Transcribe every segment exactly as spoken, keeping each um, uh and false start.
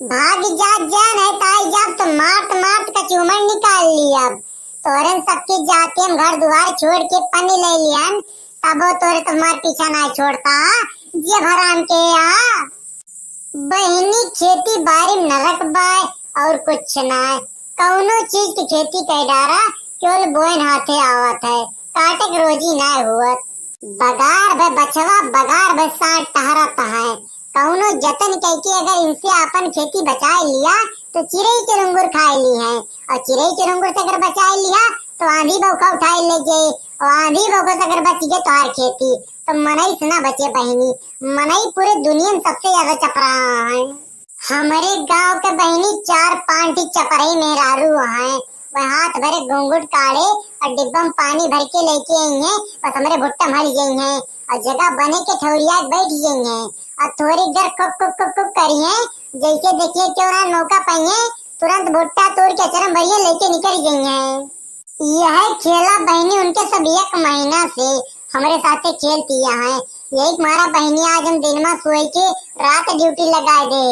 भाग जात जा, नहीं तो आई जाब तो मारत मारत कचूमर निकाल लियब। तोहरे सबके जाते हम घर दुआर छोड़ के पन्नी ले लियन, तबो तोहरे तो हमार पीछा ना छोड़ता। जियब हराम के आ। बहिनी, खेती बारी में नरक बाय और कुछ ना। कौनो चीज की खेती कइ डारा, केवल बोइन हाथे आवत है, काटे के रोजी ना हुअत। बगार भे बछवा, बगार भे साँड़ टहरत है। कौनो जतन कइके अगर इनसे आपन खेती बचाए लिया, तो चिरई चुरुंगुर खाए ली हैं, और चिरई चुरुंगुर से अगर बचाए लिया, तो आंधी बौखा उठाए ले जाए, और आंधी बौखा से अगर बच गए तोहार खेती, तो मनई से ना बचे बहिनी, मनई पूरे दुनिया में सबसे ज्यादा चपराहा है। हमरे गांव के बहिनी चार पांच ठे चपरई मेहरारू हैं, वह हाथ भरे घूंघट काढ़े और डिब्बा में पानी भर के लेके आई हैं, बस हमरे भुट्टा में हल गई हैं और जगह बने के ठौरिया के बैठ गई हैं और थोड़ी देर कुक कुक कुक कुक करी हैं, जैसे देखिए क्यों ना मौका पाइए, तुरंत भुट्टा तोड़ के अचरम भरिए लेके निकल गई हैं। यह खेला बहिनी उनके सब एक महीना से हमरे साथे खेलती हैं। यही मारा बहिनी आज हम दिन में सोए के रात ड्यूटी लगाए दे।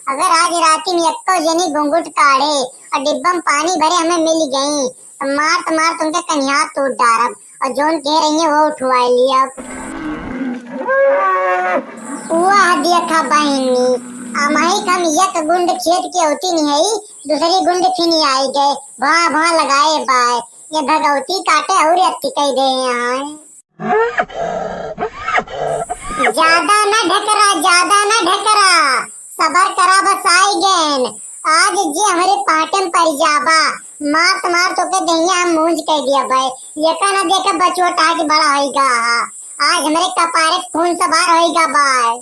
अगर आज राती में एक्को जनी घुंघुट काढ़े और डिब्बा में पानी भरे हमें मिल गई, तो मारत मारत उनके कनिहा तोड़ डारब और जौन कह रही है वो उठवाए लिया। वाह देखा बहिनी, अमही हम एक गुंड खेत के होती नहीं है, दूसरी गुंड फिनी आई गए, भा भा लगाए बाय, ये भगवती काटे और अति कह दे हैं। ज्यादा ना ढकरा, ज्यादा ना ढकरा, सबर करा बस आई गएन। आज जे हमरे पाटे में पड़ जाबा, मारत मारत ओके दहिया हम मूंज कह दिया बाय। ये का ना देखे बचवा टाइट बड़ा होइगा हा। आज हमरे कपारे खून सवार होइगा बाय।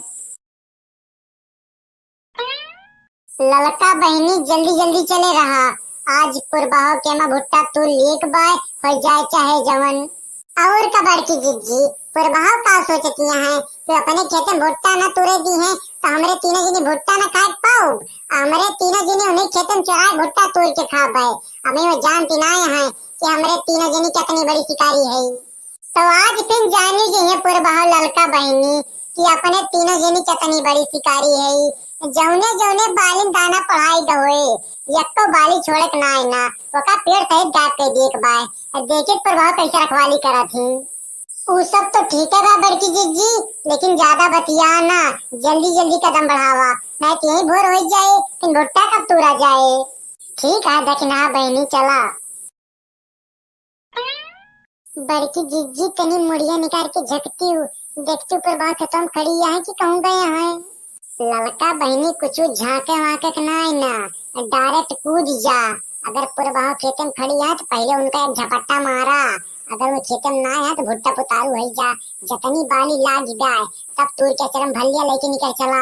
ललका बहिनी जल्दी जल्दी चले रहा, आज पुरबाहो के मा भुट्टा तू लेक बाय, हो जाए चाहे जवन। और का बड़की जिज्जी, पुरबाहो का सोचती हैं कि अपने खेते में भुट्टा न तूरे दी हैं, तो हमरे तीनों जनी भुट्टा न खाए पाउब? हमरे तीनों जनी उन्हें खेते में चराए भुट्टा तूर के खा बाय। हमें वो जानती ना है कि हमरे तीनों जनी कितनी बड़ी शिकारी है। तो आज फिर जानी गई है पुरबाहो ललका बहिनी कि अपने तीनों जनी कितनी बड़ी शिकारी है। जौने जौने बालिन दाना पढ़ाई गए, यक्को बाली छोड़क ना है ना, ओका पेड़ सहित गायब कर दिए के बाय। देखित पुरबाहो कैसे रखवाली करत ही। उ सब तो ठीक है बा बड़की जिज्जी, लेकिन ज्यादा बतिया ना, जल्दी जल्दी कदम बढ़ावा, नहीं तो यही भोर हो जाए, फिर भुट्टा कब तूरा जाए। ठीक है दखिनहा बहिनी, चला। बड़की जिज्जी तनी मुड़िया निकाल के झकती हूँ, देखती ऊपर बहुत खेतों में खड़ी है कि कहूँ गए हैं। ललका बहिनी कुछ झांके वांके के ना है ना, डायरेक्ट कूद जा। अगर पुरबाहो खेते में खड़ी है तो पहले उनका एक झपट्टा मारा, अगर वो खेते में ना है तो भुट्टा पुतारू है जा, जतनी बाली लाग जाए सब तूर के चरम भलिया लेके निकल चला।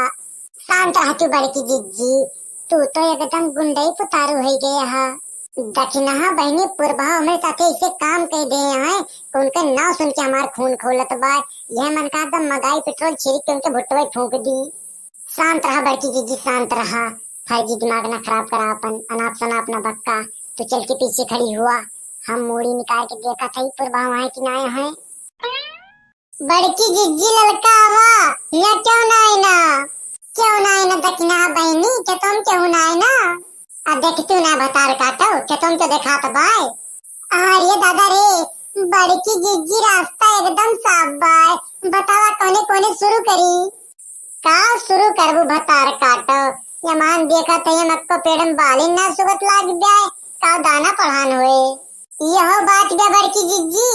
शांत रह तू बड़की जिज्जी, तू तो एकदम गुंडई पुतारू है गए है। दखिनहा बहिनी पुरबाहो हमरे साथे ऐसे काम कह दे हैं कि उनके नाव सुन के हमार खून खोलत बा। यह मन का दम मगाई पेट्रोल छिड़क के उनके भुट्टवे फूंक दी। शांत रहा बड़की जिज्जी, शांत रहा। फर्जी दिमाग ना खराब करा अपन, अनाप शनाप ना बक्का। तू चल के पीछे खड़ी हुआ, हम मूड़ी निकाल के देखा था पुरबाहो है कि ना है। बड़की जिज्जी ललका आवा, हिया क्यों ना आईना? क्यों ना आईना दखिनहा बहिनी, खेतों में क्यों ना आईना? आ देखतू ना भतार काटो, खेतों में तो देखात बाय। अरे दादा रे, बड़की जिज्जी रास्ता एकदम साफ बाय, बतावा कोने कोने शुरू करी? का शुरू करबू भतार काटो, यमान देखत है यमक्को पेड़ में बालिन ना सुगत लाग जाए, का दाना पढ़ान होए। यहो बात बे बड़की जिज्जी।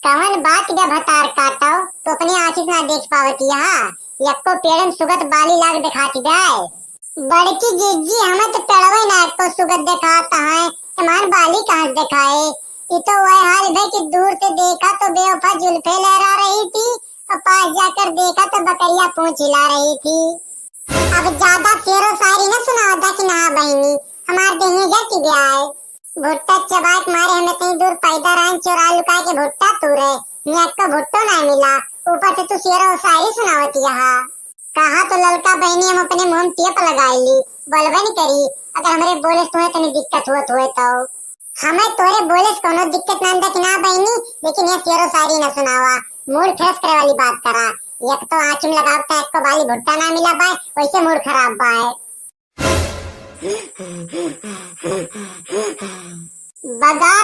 कवन बात बे भतार काटो, तो अपनी आँखी से ना देख पावत यहाँ, यक्को पेड़न सुगत बाली लाग देखात बे। बड़की जिज्जी, हमें तो पेड़वे ना एको सुगत देखात है, हमार बाली कहाँ से देखाए? ई तो वह हाल बे कि दूर से देखा तो बेवफा जुल्फे लहरा रही थी, और पास जाकर देखा तो बकरिया पूँछ हिला रही थी। अब ज्यादा शेरो शायरी ना सुनावा दखिनहा बहिनी, हमार देहिया जटी ब्याय। भुट्टा चबाए के मारे हमें कहीं दूर पैदा रहन, चोरा लुका के भुट्टा तूरे, मियाँ को भुट्टो ना मिला, ऊपर से तू शेरो शायरी सुनावत यहाँ। कहा तो ललका बहिनी हम अपने मुंह में टेप लगाए ली, बोलबे नहीं करी, अगर हमरे बोले से तुम्हें तनी दिक्कत हुआ हुए तो। हमें तोरे बोले से कोनो दिक्कत ना दखिनहा बहिनी, लेकिन ये शेरो शायरी ना सुनावा, मूड फ्रेश करे वाली बात करा। एक तो आँखी में लगावता है, एक को बाली भुट्टा ना मिला बाय, वैसे मूड खराब बाय। बगार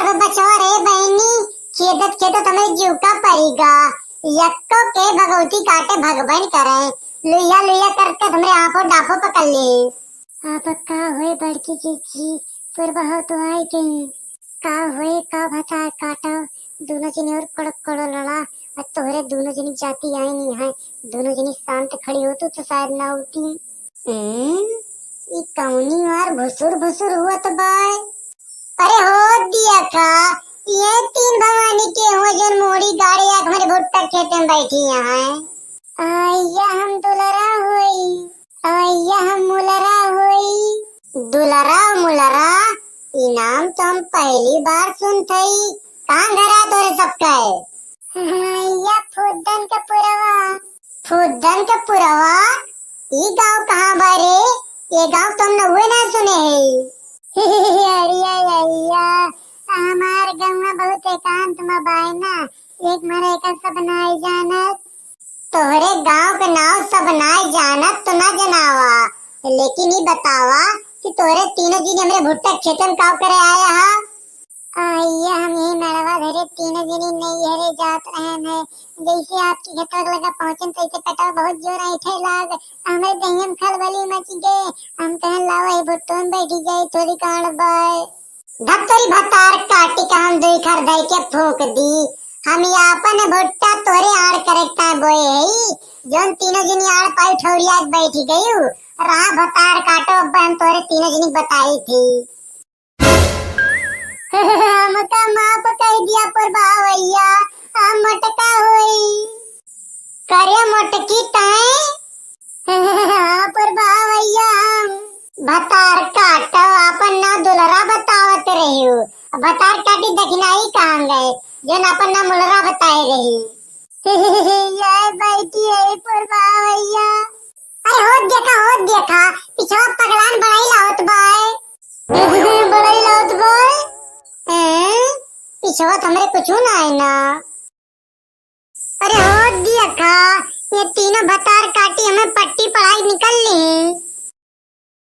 बे बचवा रे बहिनी, खेदत खेदत हमरे जीव का परिगा। यक्को के भगवती काटे भगवान करे, लुइया लुइया करके हमरे आफो डाफो पकड़ ले। अब का होए बड़की जीजी, पुरबहो तो आइ गई। का होए का भतार काटो, दुनो जनी और कड़क कड़ो लड़ा, और तोहरे दुनो जनी जाति आइ नहीं है, दुनो जनी शांत खड़ी होतू तो शायद ना उठी। हम्म, ई कौनी मार भुसुर भुसुर हुआ तो बाय? अरे हो दिया का, ये तीन भवानी के हो जन मोड़ी गाड़ी आके हमरे भुट्टा खेते में बैठी यहाँ है। आइया हम दुलरा होई, आइया हम मुलरा होई। दुलरा मुलरा, ई नाम तो हम पहली बार सुनत हई। कहाँ घर आ तोरे सबका है? आइया फुद्दन के पुरवा। फुद्दन के पुरवा? ई गाँव कहाँ बा रे? ये गाँव तो हम नहुए ना सुने हई। अरे अइया, हमार गौवा बहुत एकांत में बाय ना, एक मारे एकर सब नाई जानत। तोहरे गाँव के नाव सब नाई जानत तो ना जनावा, लेकिन ई बतावा कि तोहरे तीनों जनी हमरे भुट्टा खेते में काव करे आया हा? आइया हम यही नड़वा धरे तीनों जनी नैहरे जात रहन है। जैसे आपकी खेतवा के लगा पहुँचन तैसे पेटवा बहुत जोर ऐंठे लाग, हमरे देहिया में खलबली मच गए। हम कहन लावा ही भुट्टो में बैठी जाई थोड़ी कांड बाय। धत्तरी भतार काटी का हम दुई खर धई के फूंक दी। हम ई आपन भुट्टा तोरे आड़ करे ताय बोए हई, जौन तीनों जनी आड़ पाई ठौरिया के बैठी गयू। रहा भतार काटो, अब हम तोरे तीनों जनी बताई थी। हमका माफ कर दिया पुरबा भैया, हम मोटका होई। करे मोटकी तैं? हाँ पुरबा भैया, हम भतार काटो, आपन नाव दुलरा बतावत रहियो। भतार काटी दखिनाई कहाँ गए, जौन आपन नाव मुलरा बताए रही। ये बैठी है पुरबा भैया। अरे होत देखा, होत देखा, पिछवा पगलान बड़ाई लावत बाय। बड़ाई लावत बाय? हैं? पिछवा तो हमरे कुछ ना है ना। अरे होत देखा, ये तीनों भतार काटी हमें पट्टी पढ़ाई निकल ली।